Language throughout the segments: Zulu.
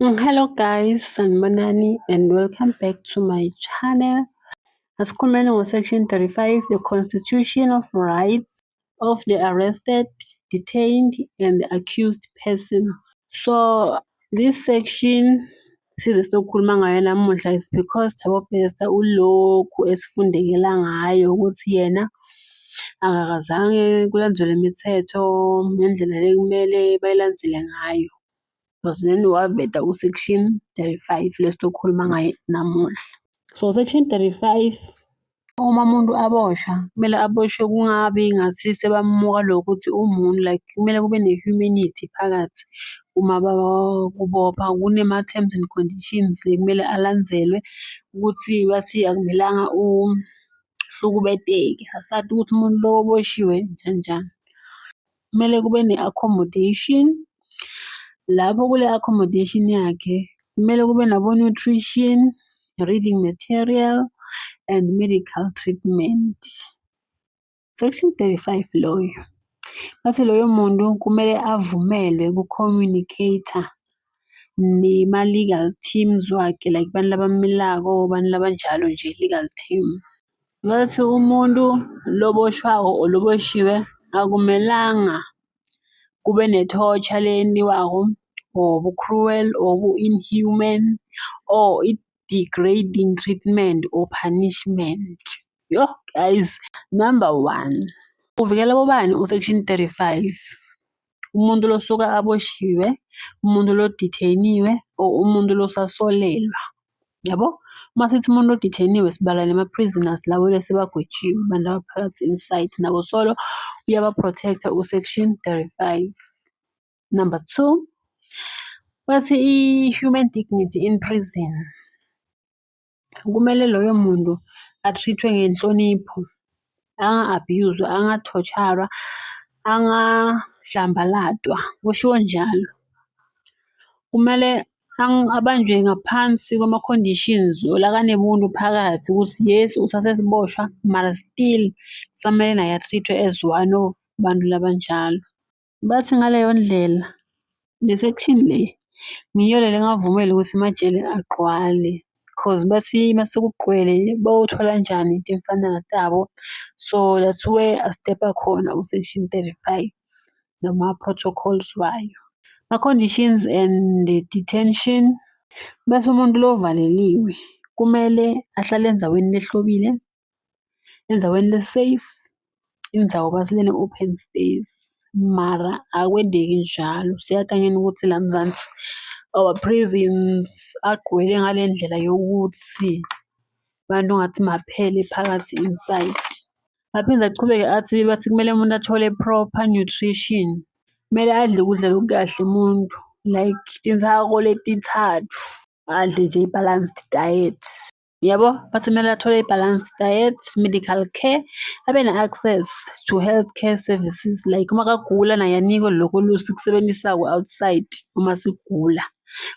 Hello guys, sanibonani and welcome back to my channel. Asikhulumeni ngo-section 35, the Constitution of Rights of the Arrested, Detained and Accused Persons. So this section size sizokhuluma ngayo namuhla is because Thabo Bester ulokhu esifundekela ngayo ukuthi yena akakazange kulandelwe imithetho ngendlela lekumele bayilandzele ngayo. Because then waveta u-section 35 lesitokhuluma ngaye namuhla. So section 35, uma umuntu aboshwa, kumele aboshwe kungabi ngathi sebamuka lokuthi umuntu, like kumele kube ne-humanity phakathi uma bakubopha. Kunema-terms and conditions lekumele alandzelwe ukuthi bathi akumelanga uhlukubeteke, asati ukuthi umuntu lo oboshiwe njani njani. Kumele kube ne-accommodation, lapho kule accommodation yakhe kumele kube nabo-nutrition, reading material and medical treatment. Section 35 loyo. Bathi loyo muntu kumele avumelwe ku-communicate-a nema-legal teams wakhe, like bantu labamelako, bantu labanjalo nje, legal team. Bathi umuntu loboshwako or loboshiwe akumelanga kube ne-torture leyentiwako or bu-cruel or bu-inhuman or i-degrading treatment or punishment. Yo guys, number one, uvikela bobani u-section 35? Umuntu losuka aboshiwe, umuntu lo-detainiwe or umuntu losasolelwa, yabo? Uma sithi umuntu o-detainiwe sibala nema-prisoners labo lesebagwetshiwe, abantu abaphakathi inside nabo solo uyaba-protect-a u-section 35. Number two, bathi i-human dignity in prison. Kumele loyo muntu a-treat-we ngenhlonipho, anga-abuse-wa, anga-torture-rwa, angahlambalatwa, kushiwo njalo. Kumele abanjwe ngaphansi kwama-conditions lakanebuntu phakathi ukuthi yes, usasesiboshwa mara still kusamele naye a-treat-we as one of bantu labanjalo. Bathi ngaleyo ndlela le section le ngiyo le lengavumela ukuthi emajele agqwale, cause bathi mase kugqwele bawuthola njani timfanelo tabo. So that's where a-step-a khona u-section 35 nama-protocols wayo. Ma-conditions and detention, bese umuntu lo ovaleliwe kumele ahlale endzaweni lehlobile, endzaweni le-safe, indzawo bathi lene-open space, mara akwenteki njalo. Siyati ukuthi la eMzansi our prisons agcwele ngale ndlela yokuthi bantu ngathi maphele phakathi inside. Aphinde achubeke athi bathi kumele umuntu athole proper nutrition, kumele adle ukudla lokukahle umuntu, like tintsako letithathu, adle nje i-balanced diet. Yabo, bathi kumele athole i-balanced diet, medical care, abe ne-access to healthcare services, like uma kagula naye anikwe lokhu esikusebenzisako outside uma sigula.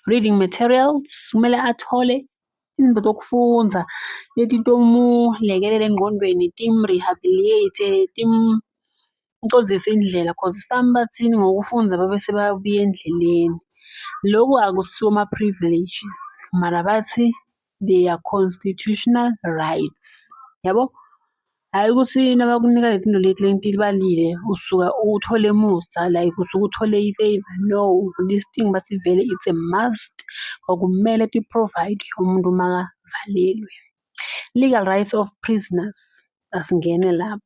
Reading materials, kumele athole izinto tokufundza letitomulekelela engqondweni tim-rehabilitate, timcondzise indlela, cause some bathini ngokufundza babe sebabuya endleleni. Loku akusiwo ama-privileges mara bathi they are constitutional rights, yabo. Hhayi ukuthi nabakunika letinto leti lengitibalile usuka uthole musa, like usuke uthole i-favour, no, this thing bathi vele it's a must, kwakumele ti-provide umuntu makavalelwe. Legal rights of prisoners, asingene lapho.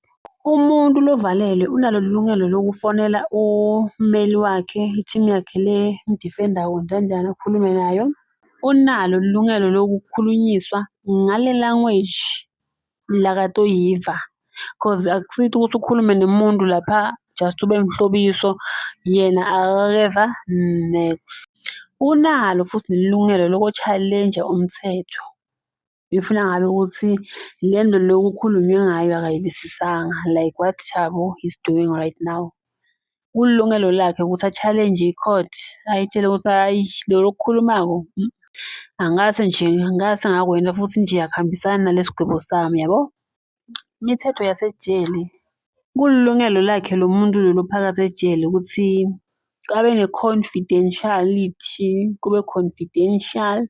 Umuntu lovalelwe unalo ilungelo lokufonela ummeli wakhe, i-team yakhe le em-defend-ako njani akhulume nayo. Unalo ilungelo lokukhulunyiswa ngale language lakatoyiva, cause akusithi ukuthi ukhulume nemuntu lapha just ube mhlobiso yena akakeva nex. Unalo futhi nelungelo loku-challenge-a umthetho if nangabe ukuthi lento le okukhulunywe ngayo akayivisisanga, like what Thabo is doing right now. Kulilungelo lakhe ukuthi a-challenge i-court ayitshele ukuthi hhayi lo lokukhulumako angase nje angase ngakwenta futhi nje akuhambisani nalesigwebo sami, yabo. Imithetho yasejele, kulilungelo lakhe lo muntu lolu phakathi ejele ukuthi Abe ne-confidentiality, kube confidential,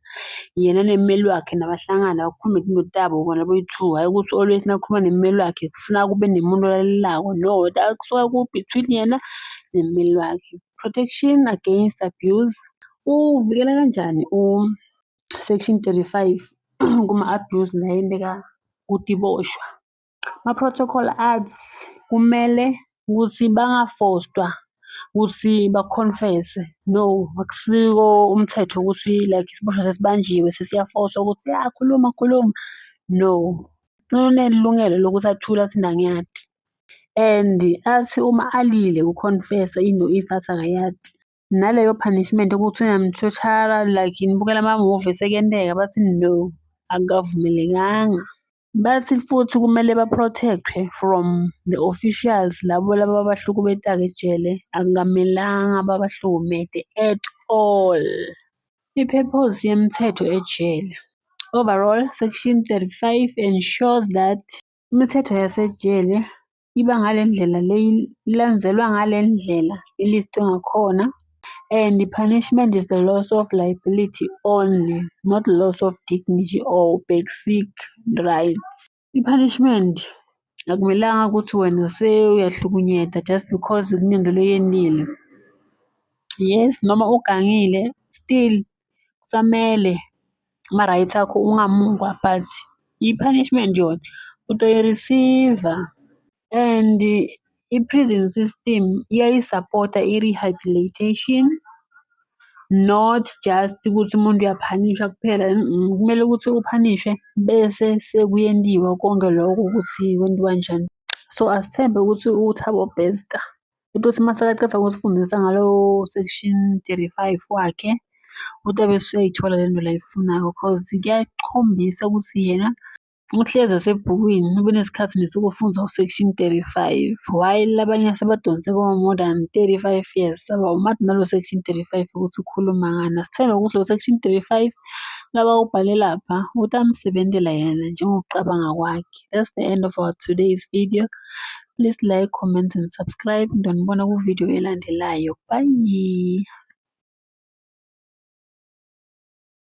yena nemmeli wakhe nabahlangana bakhulume tinto tabo bona boyi-two, hhayi ukuthi always nakukhuluma nemmeli wakhe kufuna kube nemuntu olalelako, no la kusuka ku-between yena nemmeli wakhe. Protection against abuse, uvikela kanjani u-section 35 kuma-abuse la enteka kutiboshwa? Ma-protocol athi kumele ukuthi bangafostwa ukuthi ba-confess-e, no akusiko umthetho ukuthi like isiboshwa sesibanjiwe sesiyafoswa ukuthi ya khuluma khuluma, no. Unelungelo lokuthi athule athi angiyati and athi uma alile uku-confess-a into if athi akayati, naleyo punishment ukuthi uyam-torture-ra like nibukela amamuvi sekuyenteka bathi no, akukavumelekanga. Bathi futhi kumele ba-protect-we from the officials labo laba ababahlukubetako ejele, akukamelanga babahlukumete at all. I-purpose yemithetho ejele. Overall, section 35 ensures that imithetho yasejele iba ngale ndlela le ilandzelwa ngale ndlela ilistwe ngakhona and punishment is the loss of liability only, not loss of dignity or basic rights. I-punishment akumelanga ukuthi wena sewuyahlukunyetwa just because kunento loyentile. Yes, noma ugangile still kusamele ama-rights akho ungamukwa but i-punishment yona utoyi-receive-a and i-prison system iyayisapota i-rehabilitation not just ukuthi umuntu uyaphanishwa kuphela, kumele ukuthi uphanishwe bese sekuyentiwa konke lokho ukuthi kwentiwa njani. So asithembe ukuthi uThabo Bester utothi masekaceda ukusifundisa ngalo section 35 wakhe, utabe eseyayithola lento le ayifunayo cause kuyakhombisa ukuthi yena uhlezi esebhukwini ube nesikhathi nje sokufunda u-section 35 while labanye sebadonse ko-more than 35 years abawumati nalo section 35 ukuthi ukhuluma ngani. Asithembe ukuthi lo section 35 labawubhale lapha utamsebentela yena njengokucabanga kwakhe. That's the end of our today's video. Please like, comment and subscribe. Ngizonibona ku-video elandelayo. Bye.